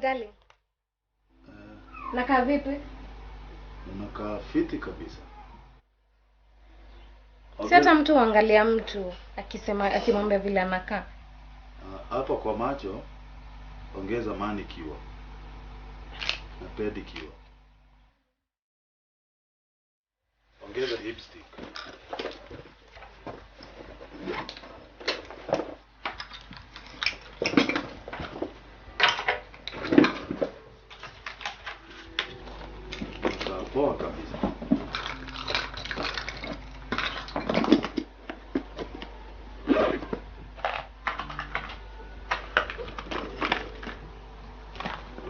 Darling. Nakaa vipi? Unakaa fiti kabisa. Si hata mtu huangalia mtu akisema akimwambia vile anakaa. Hapa kwa macho ongeza manicure na pedicure. Ongeza lipstick. Unakaa poa kabisa.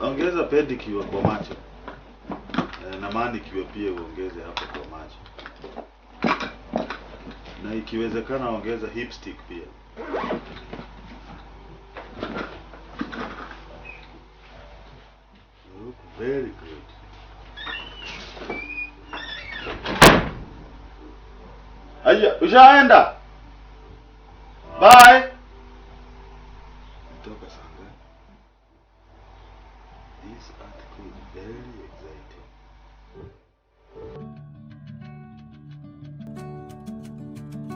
Ongeza pedicure kwa macho. Na manicure pia uongeze hapo kwa macho. Na ikiwezekana ongeza lipstick pia. You look very good. Aya, ushaenda? Bye. Nitoka saa ngapi? This article is very exciting.